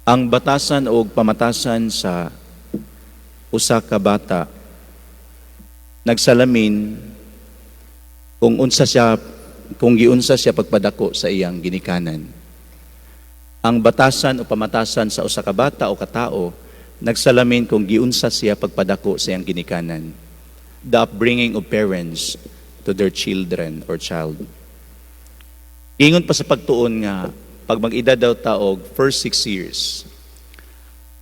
Ang batasan o pamatasan sa usa ka bata nagsalamin kung unsa siya, kung giunsa siya pagpadako sa iyang ginikanan. Ang batasan o pamatasan sa usa ka bata o katao nagsalamin kung giunsa siya pagpadako sa iyang ginikanan. The upbringing of parents to their children or child. Ingon pa sa pagtuon nga pag mag-edad daw ta og first 6 years,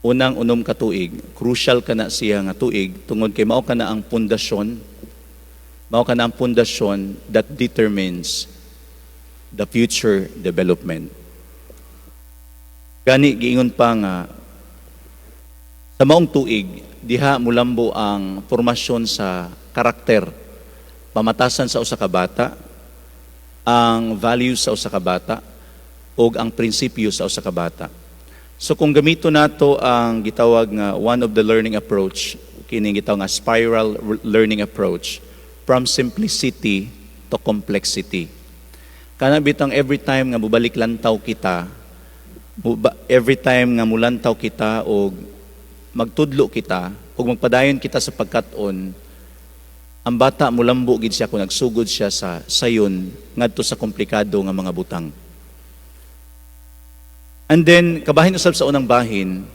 unang 6 ka tuig, crucial kana siya nga tuig tungod kay mao kana ang pundasyon that determines the future development. Gani giingon pa nga sa maong tuig diha mulambo ang formasyon sa karakter, pamatasan sa usa ka bata, ang values sa usa ka bata ug ang prinsipyo sa usa ka bata. So kung gamito nato ang gitawag nga one of the learning approach, kining gitawag nga spiral learning approach from simplicity to complexity. Kana bitang every time nga mubalik lantaw kita, every time nga mulantaw kita og magtudlo kita ug magpadayon kita sa pagkat-on, ang bata mulambo gid siya kung nagsugod siya sa sayon ngadto sa komplikado nga mga butang. And then, kabahin usab sa unang bahin,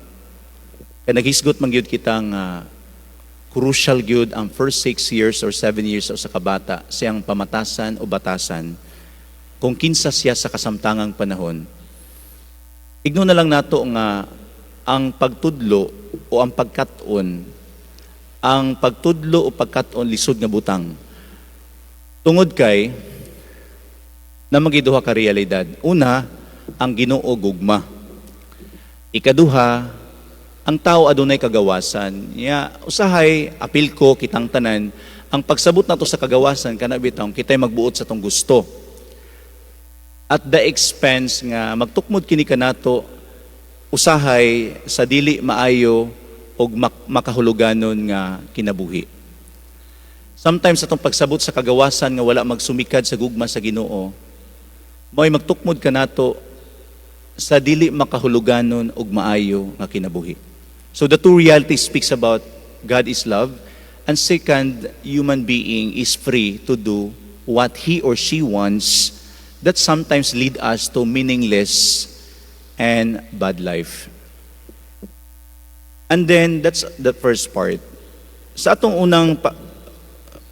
kay naghisgot man gyud kita nga crucial gyud ang first 6 years or 7 years sa usa ka bata, siyang pamatasan o batasan, kung kinsa siya sa kasamtangang panahon. Igno na lang nato nga ang pagtudlo o ang pagkat-on, ang pagtudlo o pagkat-on lisod nga butang. Tungod kay na magiduha ka realidad. Una, ang Ginoo gugma. Ikaduha, ang tao adunay kagawasan. Ya, usahay apil ko kitang tanan, ang pagsabot nato sa kagawasan kana bitaw kitay magbuot sa tong gusto. At the expense nga magtukmod kini kanato usahay sa dili maayo og makahuluganon nga kinabuhi. Sometimes atong pagsabot sa kagawasan nga wala magsumikad sa gugma sa Ginoo, mo'y magtukmod kanato sa dili makahuluganon og maayo nga kinabuhi. So the two realities speaks about God is love, and second, human being is free to do what he or she wants that sometimes lead us to meaningless and bad life. And then that's the first part. Sa atong unang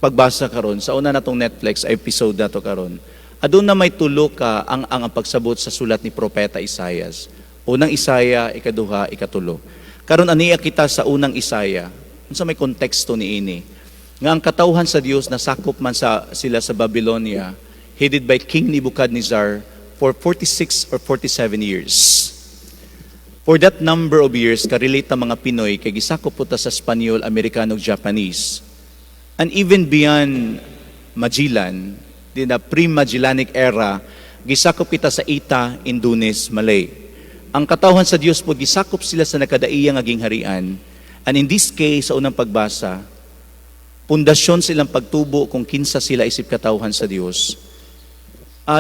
pagbasa karon, sa una natong Netflix episode nato karon, aduna may tulo ka ang pagsabot sa sulat ni Propeta Isayas. Unang Isaya, ikaduha, ikatulo. Karon aniya kita sa unang Isaya. Unsa may konteksto niini? Nga ang katawhan sa Dios nasakop man sa sila sa Babylonia, headed by King Nebuchadnezzar for 46 or 47 years. For that number of years, karelate ang mga Pinoy kay gisakop po ta sa Espanyol, Amerikano, ug Japanese. And even beyond Magellan, in the pre-Magellanic era, gisakop kita sa Ita, Indones, Malay. Ang katawhan sa Dios po, gisakop sila sa nakadaiya nga gingharian. And in this case, sa unang pagbasa, pundasyon silang pagtubo kung kinsa sila isip katawhan sa Dios.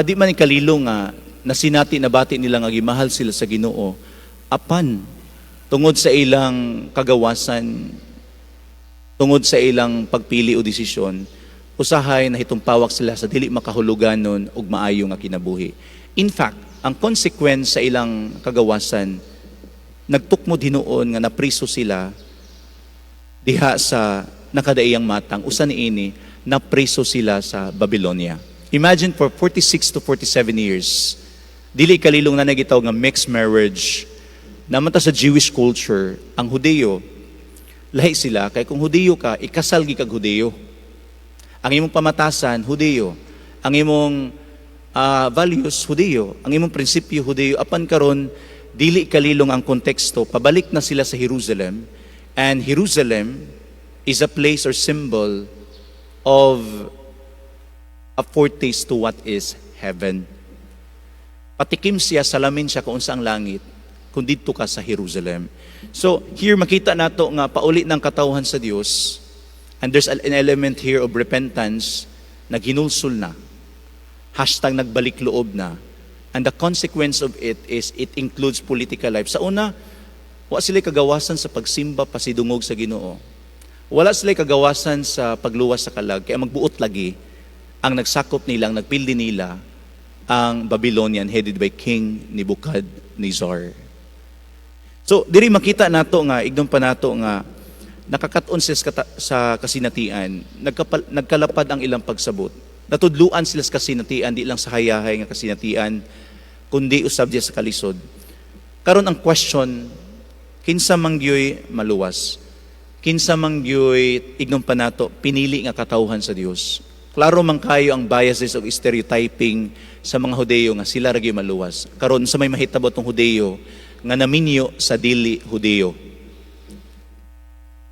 Di man ikalilo nga nasinati nabati nila nga gimahal sila sa Ginoo, apan tungod sa ilang kagawasan, tungod sa ilang pagpili o desisyon, usahay nahitumpawak sila sa dili makahuluganon ug maayo nga kinabuhi. In fact, ang consequence sa ilang kagawasan, nagtukmod hinuon nga napriso sila diha sa nakadaiyang matang. Usa niini, napriso sila sa Babylonia. Imagine, for 46 to 47 years, dili kalilong na nagitaw nga mixed marriage. Naman ta sa Jewish culture, ang Hudiyo, lahi sila, kay kung Hudiyo ka, ikasal gi kag Hudiyo. Ang imong pamatasan, Hudiyo. Ang imong values, Hudiyo. Ang imong prinsipyo, Hudiyo. Apan karon dili kalilong ang konteksto, pabalik na sila sa Jerusalem, and Jerusalem is a place or symbol of a foretaste to what is heaven. Patikim siya, salamin siya kung unsa ang langit, kung didto ka sa Jerusalem. So, here makita nato nga pauli ng katawhan sa Dios, and there's an element here of repentance, naghinulsol na, #nagbalik loob na, and And the consequence of it is it includes political life. Sa una, wa sila kagawasan sa pagsimba, pasidungog sa Ginoo. Wala sila kagawasan sa pagluwas sa kalag, kaya magbuot lagi ang nagsakop nila, ang nagpildi nila, ang Babylonian headed by King Nebuchadnezzar. So, diri makita nato nga, ignon pa nato nga, nakakaton sila sa kasinatian, nagkalapad ang ilang pagsabot. Natudluan sila sa kasinatian, di lang sa hayahay nga kasinatian, kundi usab diya sa kalisod. Karon ang question, kinsa man gyoy maluwas? Kinsa man gyoy, ignon pa nato, pinili nga katawhan sa Dios? Klaro man kayo ang biases of stereotyping sa mga Hudeyo nga sila ra gyud maluwas. Karon sa may mahitabo tong Hudeyo nga naminyo sa dili Hudeyo.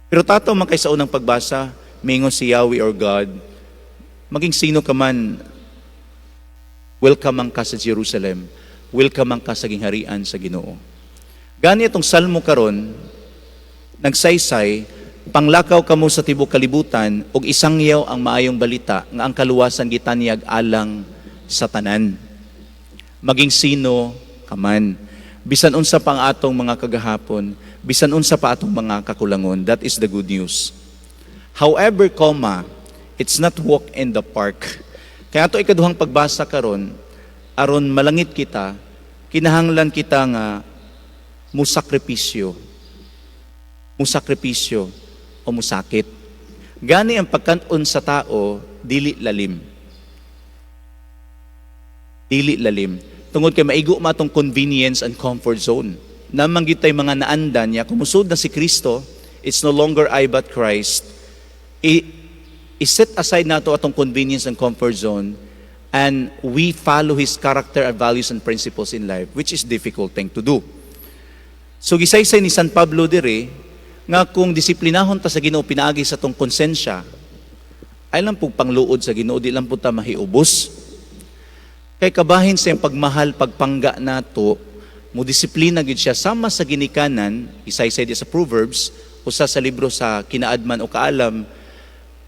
Pero tataw man kay sa unang pagbasa, mingon si Yahweh or God, maging sino ka man, welcome man ka sa Jerusalem, welcome man ka sa gingharian sa Ginoo. Gani itong salmo karon, nagsaysay, "Panglakaw kamo sa tibok kalibutan ug isangyaw ang maayong balita nga ang kaluwasan gitanyag alang sa tanan." Maging sino ka man. Bisan unsa pa ang atong mga kagahapon, bisan unsa pa atong mga kakulangon, that is the good news. However, comma, it's not walk in the park. Kaya ato ikaduhang pagbasa karon, aron malangit kita, kinahanglan kita nga musakripisyo. Musakripisyo o musakit. Gani ang pagkan-on sa tao, dili lalim. Dili lalim. Tungod kay maigo man atong convenience and comfort zone. Namang gitay mga naandan niya, kung musud na si Kristo, it's no longer I but Christ. I-set aside nato atong convenience and comfort zone and we follow His character and values and principles in life, which is difficult thing to do. So gisaysay ni San Pablo dire nga kung disiplinahon ta sa Ginoo pinaagi sa atong konsensya, ay lang pug pangluod sa Ginoo, di lang pud ta mahiubos. Kay kabahin sa iyang pagmahal, pagpangga nato, mo disiplina gid siya sama sa ginikanan, isaysay di sa Proverbs, usa sa libro sa kinaadman o kaalam,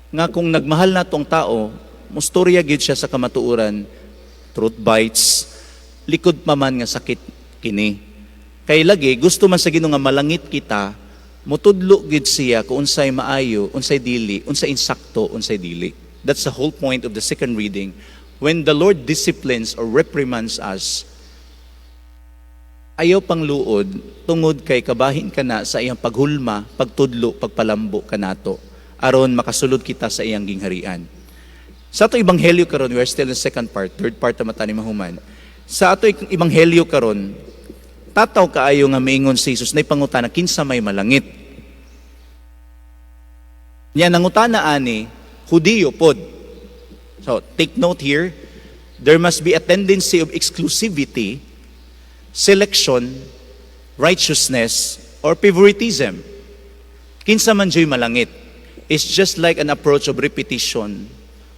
nga kung nagmahal nato ang tao, mustorya gid siya sa kamatuoran, truth bites, likod pa man nga sakit kini. Kay lagi gusto man sa Ginoo nga malangit kita, mutudlo gid siya kung unsay maayo, unsay dili, unsay insakto, unsay dili. That's the whole point of the second reading. When the Lord disciplines or reprimands us, ayaw pang luod tungod kay kabahin ka na sa iyang paghulma, pagtudlo, pagpalambo kanato aron makasulod kita sa iyang gingharian. Sa ato ebanghelyo karon, we are still in the second part, third part na mata ni mahuman. Sa ato ebanghelyo karon, tataw kaayo nga miingon si Jesus na pangutana kinsa may malangit. Nya nangutana ani Hudiyo pod. So, take note here, there must be a tendency of exclusivity, selection, righteousness, or favoritism. Kinsa man dyo'y malangit. It's just like an approach of repetition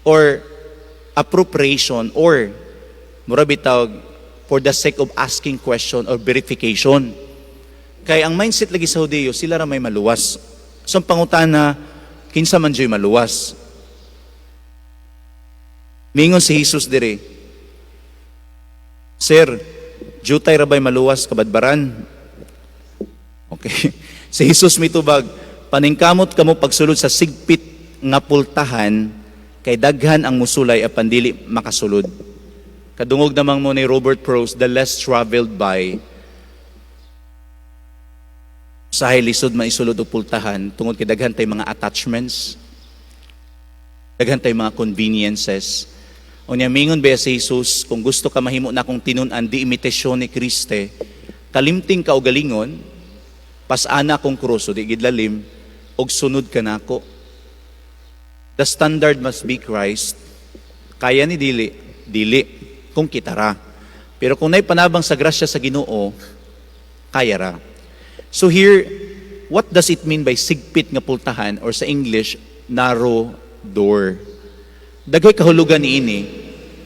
or appropriation or mura bitaw for the sake of asking question or verification. Kay ang mindset lagi sa Hudiyo, sila ra may maluwas. So ang pangutana, kinsa man dyo'y maluwas? Mingon si Jesus dire, "Sir, jutay ra bay maluwas kabadbaran?" Okay. Si Jesus mitubag, "Paningkamot kamo pagsulod sa sigpit nga pultahan kay daghan ang musulay apan dili makasulod." Kadungog namang mo ni Robert Frost, The Less Traveled By. Usahay lisod maisulod og pultahan tungod kay daghan tay mga attachments, daghan tay mga conveniences. Unya mingon ba si Jesus, "Kung gusto ka mahimo na akong tinun-an, di imitasyon ni Kriste, kalimting ka og galingon, pasana akong krus, o di gid lalim, og sunod ka nako." The standard must be Christ. Kaya ni dili? Dili. Kung kita ra. Pero kung nay panabang sa grasya sa Ginoo, kaya ra. So here, what does it mean by sigpit nga pultahan or sa English, narrow door? Daghay kahulugan niini,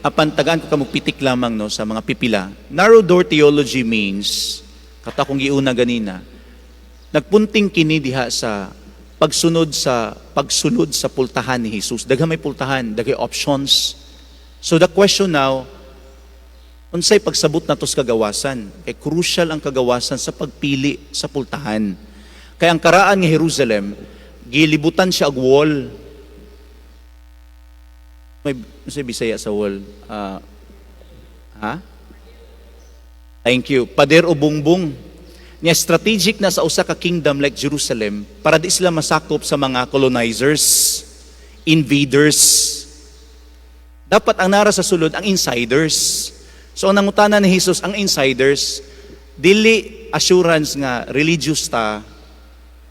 apan tagaan ko kamo pitik lamang, no, sa mga pipila. Narrow door theology means, kato akong giuna ganina, nagpunting kini diha sa pagsunod sa pagsulod sa pultahan ni Jesus. Daghan may pultahan, daghay options. So the question now, Unsay pagsabot nato sa kagawasan? Kay crucial ang kagawasan sa pagpili sa pultahan. Kay ang karaan nga Jerusalem, gilibutan siya og wall. May unsay Bisaya sa wall? Ah, ha? Thank you. Pader o bungbong. Nya strategic na sa usa ka kingdom like Jerusalem para di sila masakop sa mga colonizers, invaders. Dapat ang nara sa sulod ang insiders. So ang nangutana ni Jesus, ang insiders, dili assurance nga religious ta,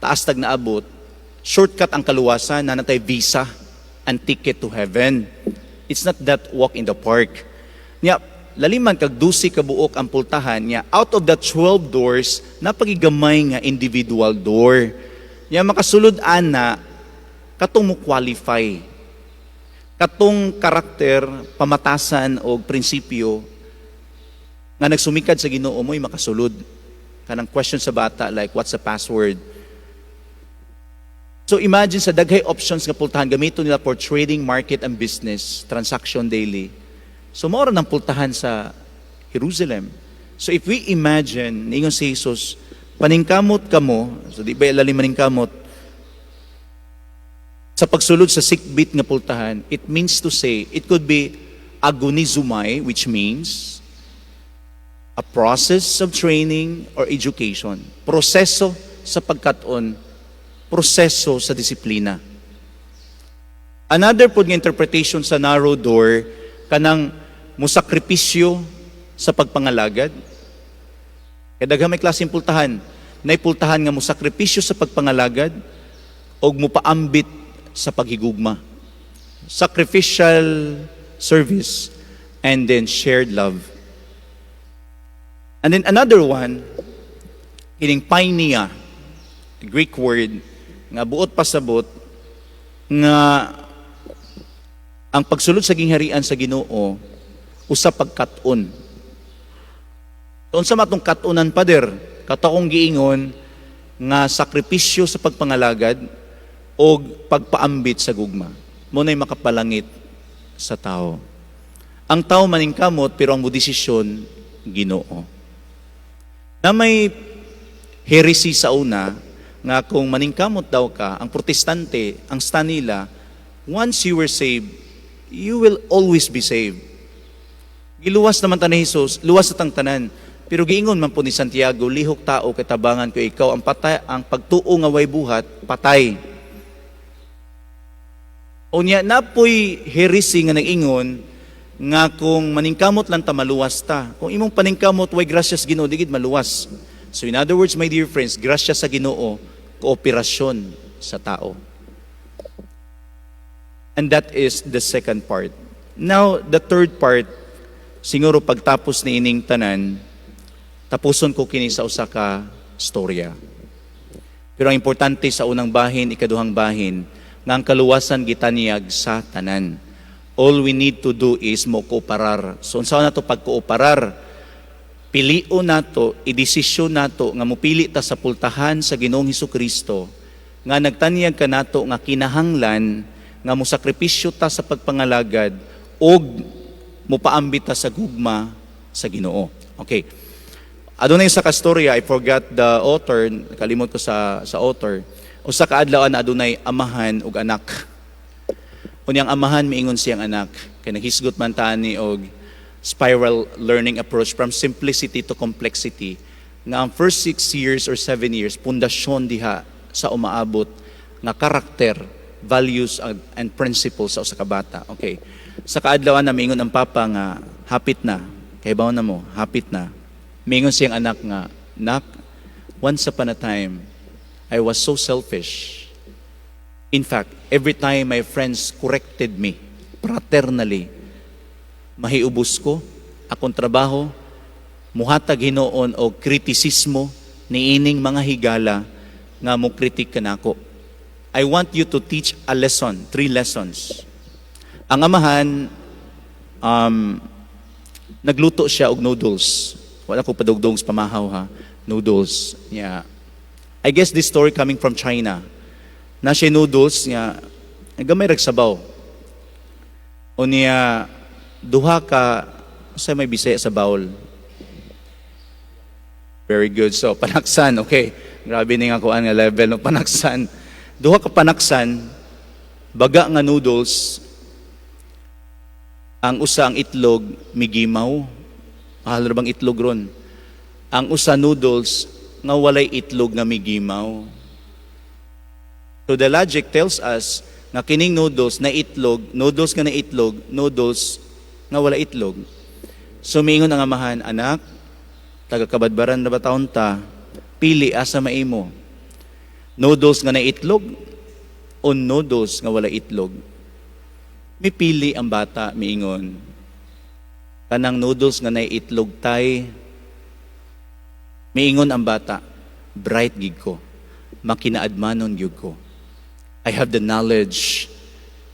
taas tag naabot, shortcut ang kaluwasan na natay visa and ticket to heaven. It's not that walk in the park. Nya, laliman kag 12 ka buok ang pultahan niya, out of the 12 doors, napagigamay nga individual door. Nya makasulod ana katong mo qualify. Katong karakter, pamatasan o prinsipyo nga nagsumikad sa Ginoo mo'y makasulod. Kanang question sa bata like, "What's the password?" So imagine sa daghay options nga pultahan gamiton nila for trading, market and business, transaction daily. So mao ra ng pultahan sa Jerusalem. So if we imagine, ningon si Jesus, "Paningkamot kamo," so di ba lalim maningkamot, sa pagsulod sa sikbit nga pultahan, it means to say, it could be agonizomai, which means a process of training or education. Proseso sa pagkat-on, proseso sa disiplina. Another pod nga interpretation sa narrow door, kanang musakripisyo sa pagpangalagad. Kay daghan may klaseng pultahan. Nay pultahan nga musakripisyo sa pagpangalagad og mupaambit sa paghigugma. Sacrificial service and then shared love. And then another one, kining painia, Greek word, nga buot pasabot, nga ang pagsulod sa gingharian sa Ginoo usa pagkat-on. Unsa man atong kat-onan, pader? Kato akong giingon nga sakripisyo sa pagpangalagad o pagpaambit sa gugma. Mao na'y makapalangit sa tao. Ang tao maningkamot, pero ang modesisyon Ginoo. Na may heresy sa una nga kung maningkamot daw ka, ang Protestante, ang stand nila, once you were saved, you will always be saved. Giluwas naman ta ni Jesus, luwas sa tang tanan. Pero giingon man po ni Santiago, "Lihok tao kay tabangan ko ikaw, ang patay, ang pagtuo nga way buhat, patay." Unya napoy heresy nga nag-ingon nga kung maningkamot lang ta, maluwas ta. Kung imong paningkamot way grasya sa Ginoo, di gid maluwas. So in other words, my dear friends, grasya sa Ginoo, kooperasyon sa tao. And that is the second part. Now, the third part, siguro pagtapos ni ining tanan, tapuson ko kini sa usa ka storya. Pero ang importante sa unang bahin, ikaduhang bahin, nga ang kaluwasan gitanyag sa tanan. All we need to do is mo kooperar. So unsa na to pagkooperar? Pilion nato, idesisyon nato nga mopili ta sa pultahan sa Ginoong Kristo nga nagtanyag kanato nga kinahanglan nga mosakripisyo ta sa pagpangalagad og mopaambit ta sa gugma sa Ginoo. Okay. Adunay sa kastorya, I forgot the author, kalimot ko sa author. Usa ka adlaw na adunay amahan ug anak. Unyang amahan miingon siyang anak, kay naghisgot man ta ani og spiral learning approach from simplicity to complexity, nga ang first 6 years or 7 years, pundasyon diha sa umaabot nga karakter, values and principles sa usa ka bata. Okay. Sa kaadlaw na miingon ang papa nga hapit na, kay na mo, hapit na. Miingon siyang anak nga, "Nak, once upon a time, I was so selfish. In fact, every time my friends corrected me fraternally, mahiubos ko akong trabaho, muhatag hinuon og kritisismo niining mga higala nga mo kritik kanako. I want you to teach a lesson, three lessons." Ang amahan, nagluto siya og noodles. Wala ko padugdog sa pamahaw ha. Noodles. Yeah. I guess this story coming from China. Na siya noodles niya, gamay rag sabaw. O niya, duha ka Sa may Bisaya sa bowl? Very good. So, panaksan, okay. Grabe ni nga kuan nga level no, panaksan. Duha ka panaksan, baga nga noodles, ang usa, ang itlog migimaw. Mahal ra bang itlog ron? Ang usa, noodles nga walay itlog nga migimaw. So the logic tells us nga kining noodles na itlog, noodles nga na itlog, noodles nga wala itlog. So miingon ang amahan, "Anak, taga Cabadbaran na ba taon ta, pili asa maimo. Noodles nga na itlog o noodles nga wala itlog?" Mipili ang bata, miingon, "Kanang noodles nga na itlog, tay." Miingon ang bata, "Bright gid ko. Makinaadmanon gyud ko. I have the knowledge,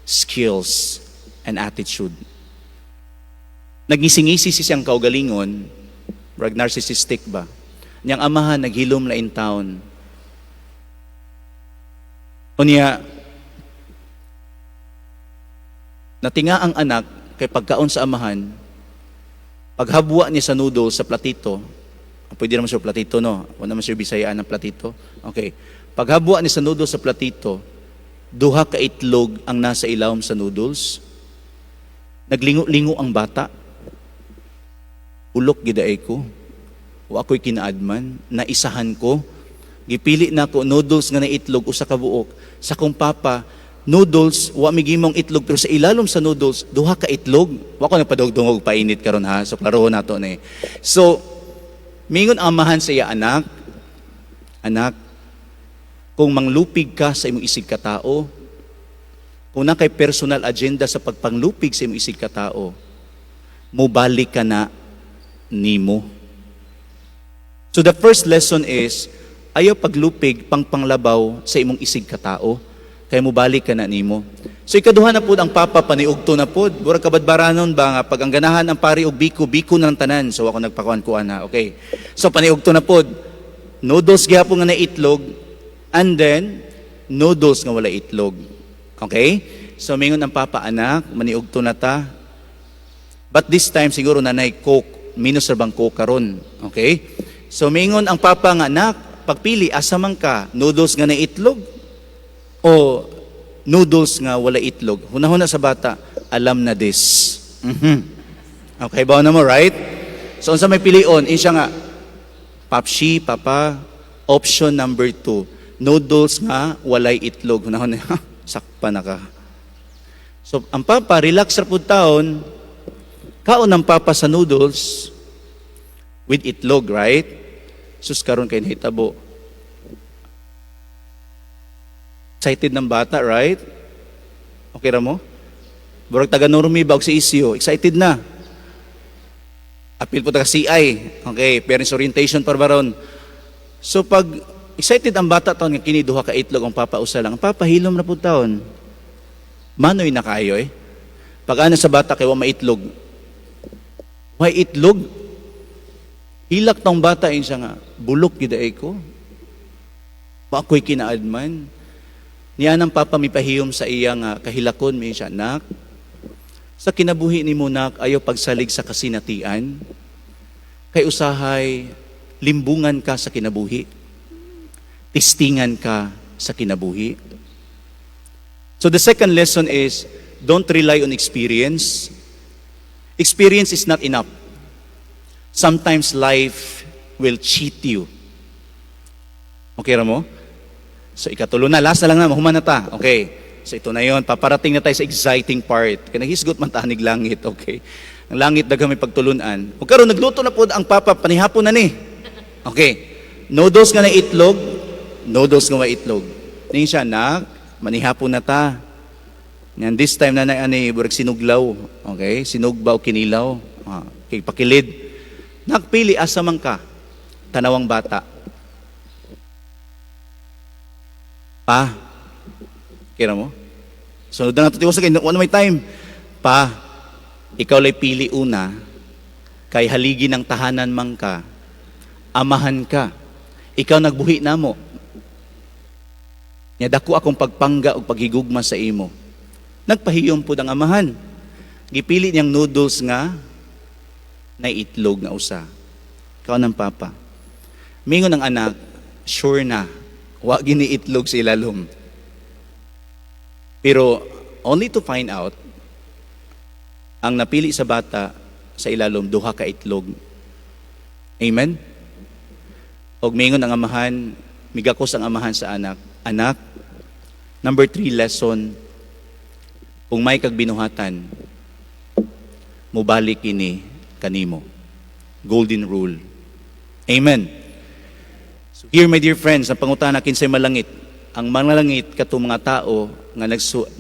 skills, and attitude." Nagngisi-ngisi si siyang kaugalingon, rag narcissistic ba? Niyang amahan naghilom la in town. Unya, natinga ang anak kay pagkaon sa amahan, paghabwa niya sa noodles sa platito, pwede naman siya platito, no? Wala naman siya Bisayaan ng platito. Okay. Paghabwa niya sa noodles sa platito, duha ka itlog ang nasa ilawom sa noodles. Naglingo-lingo ang bata. "Bulok gidaay ko. Wa ako'y kinaadman. Naisahan ko. Gipili na ko noodles nga na itlog usa ka buok. Sa kong papa, noodles, wa migimong itlog, pero sa ilalom sa noodles, duha ka itlog." Wa ko nagpadugdungog painit karon ha. So klarohon nato ni. So mingon ang amahan sa iya anak, "Anak, kung manglupig ka sa imong isig katao, kung na kay personal agenda sa pagpanglupig sa imong isig katao, mubalik ka na nimo." So the first lesson is, ayaw paglupig pang panglabaw sa imong isig katao, kay mubalik ka na nimo. So ikaduha na pud ang papa, paniugto na pud. Murag kabadbaranon ba nga pag ang ganahan ang pari og biko, biko na lang tanan. So ako nagpakuan-kuan na. Okay. So paniugto na pud. Noodles gihapon nga na itlog and then noodles nga wala itlog. Okay? So mingon ang papa, "Anak, maniugto na ta. But this time siguro nanay Coke, minus ra bang Coke karon?" Okay? So mingon ang papa nga, "Anak, pagpili asa man ka, noodles nga na itlog o noodles nga wala itlog?" Hunahuna sa bata, "Alam na this." Okay ba na mo, right? So unsa may pilion, siya nga, "Papshi, papa, option number 2, noodles nga walay itlog." Hunahuna, "Sakpa na ka." So ang papa, relax ra pud taon, kaon ng papa sa noodles with itlog, right? Sus, karon kay nahitabo. Excited ng bata, right? Okay ra mo? Burag taga normie ba og si isyo, excited na. Apil po taga CI. Okay, parents orientation para baron. So pag excited ang bata taon nga kini duha ka itlog, ang papa usa lang. Ang papa hilom na pud taon. Manoy na kayo eh. Pag ana sa bata kay wa maitlog. Way itlog. Hilak tong bata, in siya nga, "Bulok gid ay ko. Wa ako'y kinaadman." Niya ng papa mipahiyom sa iya nga kahilakon, mi siya, "Nak, sa kinabuhi ni mo, nak, ayaw pagsalig sa kasinatian. Kay usahay, limbungan ka sa kinabuhi. Tistingan ka sa kinabuhi." So the second lesson is, don't rely on experience. Experience is not enough. Sometimes life will cheat you. Okay ra mo? So ikatulo na, last na lang na, mahuman na ta. Okay. So ito na yon, paparating na tayo sa exciting part. Kaya naghisgot man tanig langit, okay. Ang langit daghan may pagtulunan. O karon nagluto na po ang papa, panihapon na ni. Okay. Noodles nga na itlog, noodles nga wa itlog. Ning siya, "Nak, manihapon na ta." Yan, this time na na ani burag sinuglaw. Okay? Sinugba o kinilaw. Ah, kay pakilid. "Nakpili asa man ka?" Tanawang bata. "Pa." Kira mo? Sunod na nga sa kay wala may time. "Pa, ikaw lay pili una kay haligi ng tahanan man ka, amahan ka. Ikaw nagbuhi namo. Nya dako akong pagpangga og paghigugma sa imo." Nagpahiyom pud ang amahan. Gipili niyang noodles nga Na itlog nga usa. Kaon ng papa. Mingon ang anak, "Sure na, wa gini itlog sa ilalom." Pero only to find out, ang napili sa bata sa ilalom, duha ka itlog. Amen? Og mingon ang amahan, migakos ang amahan sa anak, "Anak, number 3 lesson, kung may kag binuhatan, mubalik ini kanimo." Golden rule. Amen. So here, my dear friends, ang pangutana, kinsay malangit? Ang malangit katong mga tao nga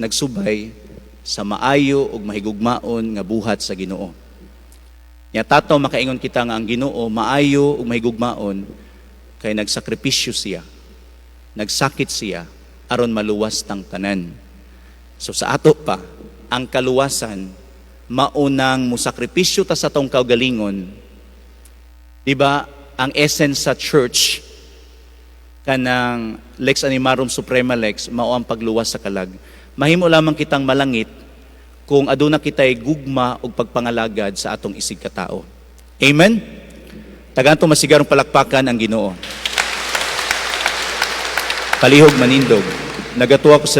nagsubay sa maayo ug mahigugmaon nga buhat sa Ginoo. Nya tataw makaingon kita nga ang Ginoo maayo ug mahigugmaon kay nagsakripisyo siya. Nagsakit siya aron maluwas tang tanan. So sa ato pa, ang kaluwasan maunang musakripisyo ta sa atong kaugalingon. Di ba? Ang essence sa church, kanang lex animarum suprema lex, mao ang pagluwas sa kalag. Mahimo lamang kitang malangit kung aduna kitay gugma ug pagpangalagad sa atong isig katao. Amen? Tagaan to masigarong palakpakan ang Ginoo. Palihog manindog. Nagatuwa ko sa